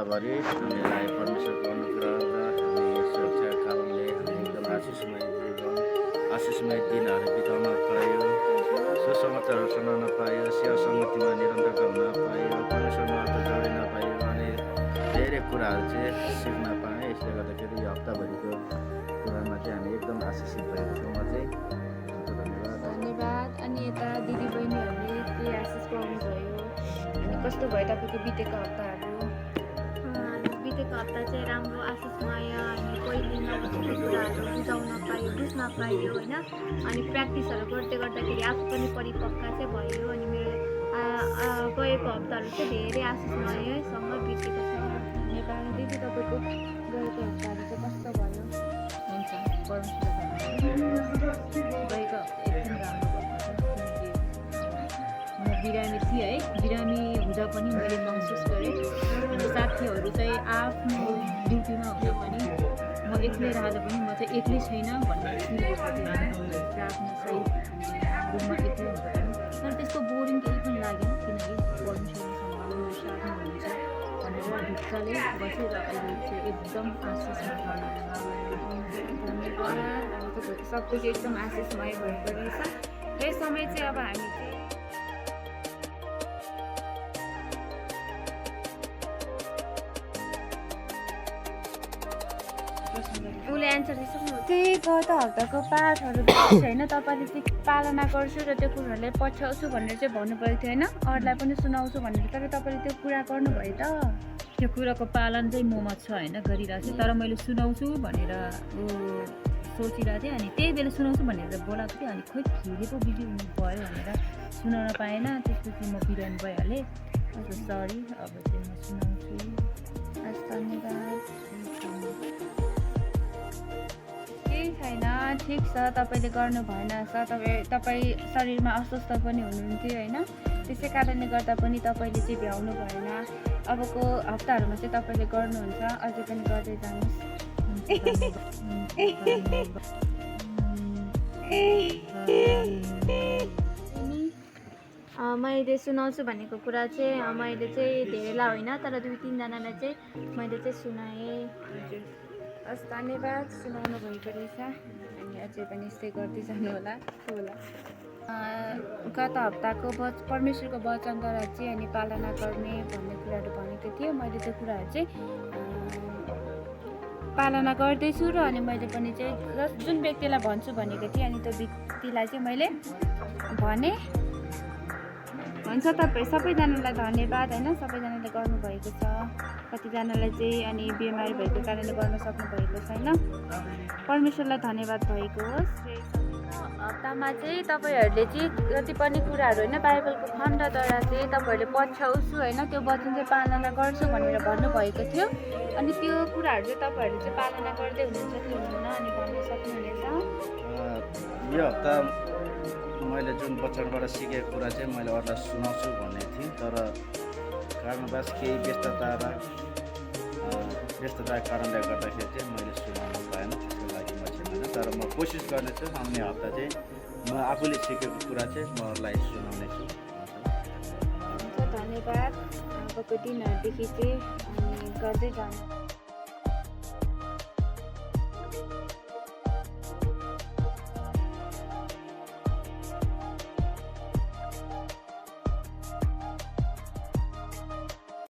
वर्षभरि हामीलाई परमेश्वरको अनुग्रह र हामी सुरक्षाको कारणले हामी एकदम आशिषमय दिनहरू बिताउन पायो, सुसमाचारहरू सुनाउन पायो, सेवा सङ्गतिमा निरन्तर गर्न पायो, परमेश्वरमा जोडिन पायो अनि धेरै कुराहरू चाहिँ सिक्न पाएँ। यसले गर्दाखेरि यो हप्ताभरिको कुरामा चाहिँ हामी एकदम आशिषित भएको छौँ। म चाहिँ धन्यवाद। अनि यता दिदीबहिनीहरूले के आशिष पाउनुभयो अनि कस्तो भयो तपाईँको बितेको हप्ताहरू? बितेको हप्ता चाहिँ राम्रो आशिषमय, हामी पहिले नबुझेको कुराहरू बुझाउन पायो, बुझ्न पायो होइन। अनि प्र्याक्टिसहरू गर्दै गर्दाखेरि आफू पनि परिपक्व चाहिँ भयो। अनि मेरो गएको हप्ताहरू चाहिँ धेरै आशिषमयसँग बितेको छ। नेपाल दिदी तपाईँको गएको हप्ताहरू चाहिँ कस्तो भयो? हुन्छ, गएको एकदम राम्रो भएको छ। किनकि म बिरामी थिएँ है, बिरामी हुँदा पनि मैले महसुस गरेँ। अनि साथीहरू चाहिँ आफ्नो ड्युटीमा हुँदा पनि म एक्लै रहँदा पनि म चाहिँ एक्लै छैन भन्ने फिल भएको थियो। आफ्नो सही रुममा एक्लै हुँदा पनि तर त्यस्तो बोरिङ केही पनि लागेन, किनकि परमेश्वरसँग मेरो साथमा हुनुहुन्छ भनेर ढुक्कले बसेर अहिले चाहिँ एकदम आशिषमा धन्यवाद। सब कुछ एकदम आशिषमय भएको रहेछ। यस समय चाहिँ अब हामी चाहिँ उसले एन्सर दिइसक्नु चाहिँ गत हप्ताको पाठहरू होइन, तपाईँले चाहिँ पालना गर्छु र त्यो कुराहरूलाई पछ्याउँछु भनेर चाहिँ भन्नुभएको थियो होइन, अरूलाई पनि सुनाउँछु भनेर। तर तपाईँले त्यो कुरा गर्नुभयो त? त्यो कुराको पालन चाहिँ ममा छ होइन, गरिरहेको छु। तर मैले सुनाउँछु भनेर सोचिरहेको थिएँ। अनि त्यही बेला सुनाउँछु भनेर बोलाएको थिएँ। अनि खोइ फेरि पो बिजी भयो भनेर सुनाउन पाएन। त्यसपछि म बिरामी भइहालेँ। सरी, अब चाहिँ म सुनाउँछु। हस्, धन्यवाद। केही छैन, ठिक छ। तपाईँले गर्नु भएन तपाईँ शरीरमा अस्वस्थ पनि हुनुहुन्थ्यो होइन, त्यसै कारणले गर्दा पनि तपाईँले चाहिँ भ्याउनु भएन। अबको हप्ताहरूमा चाहिँ तपाईँले गर्नुहुन्छ, अझै पनि गर्दै जानुहोस्। मैले सुनाउँछु भनेको कुरा चाहिँ मैले चाहिँ धेरैलाई होइन तर 2-3जनालाई चाहिँ मैले चाहिँ सुनाएँ। हस्, धन्यवाद। सुनाउनु भएको रहेछ। अनि अझै पनि यस्तै गर्दै जानु होला। गत हप्ताको परमेश्वरको वचनद्वारा चाहिँ अनि पालना गर्ने भन्ने कुराहरू भनेको थियो। मैले त्यो कुराहरू चाहिँ पालना गर्दैछु र अनि मैले पनि चाहिँ जुन व्यक्तिलाई भन्छु भनेको थिएँ अनि त्यो व्यक्तिलाई चाहिँ मैले भने। हुन्छ, तपाईँ सबैजनालाई धन्यवाद होइन, सबैजनाले गर्नुभएको छ। कतिजनालाई चाहिँ अनि बिमारी भएको कारणले गर्न सक्नुभएको छैन। परमेश्वरलाई धन्यवाद भएको होस्। हप्तामा चाहिँ तपाईँहरूले चाहिँ जति पनि कुराहरू होइन बाइबलको खण्डद्वारा चाहिँ तपाईँहरूले पछ्याउँछु होइन त्यो वचन चाहिँ पालना गर्छु भनेर भन्नुभएको थियो। अनि त्यो कुराहरू चाहिँ तपाईँहरूले चाहिँ पालना गर्दै हुनुहुन्छ कि हुनुहुन्न अनि भन्न सक्नुहुनेछ? यो हप्ता मैले जुन वचनबाट सिकेको कुरा चाहिँ मैले अरूलाई सुनाउँछु भन्ने थिएँ। तर कारणवश केही व्यस्तताको कारणले गर्दाखेरि चाहिँ मैले सुनाउनु पाएन। त्यसको लागि म क्षमा। तर म कोसिस गर्नेछु आउने हप्ता चाहिँ म आफूले सिकेको कुरा चाहिँ म अरूलाई सुनाउनेछु। हुन्छ, धन्यवाद। अबको दिनहरूदेखि चाहिँ गर्दै जानु।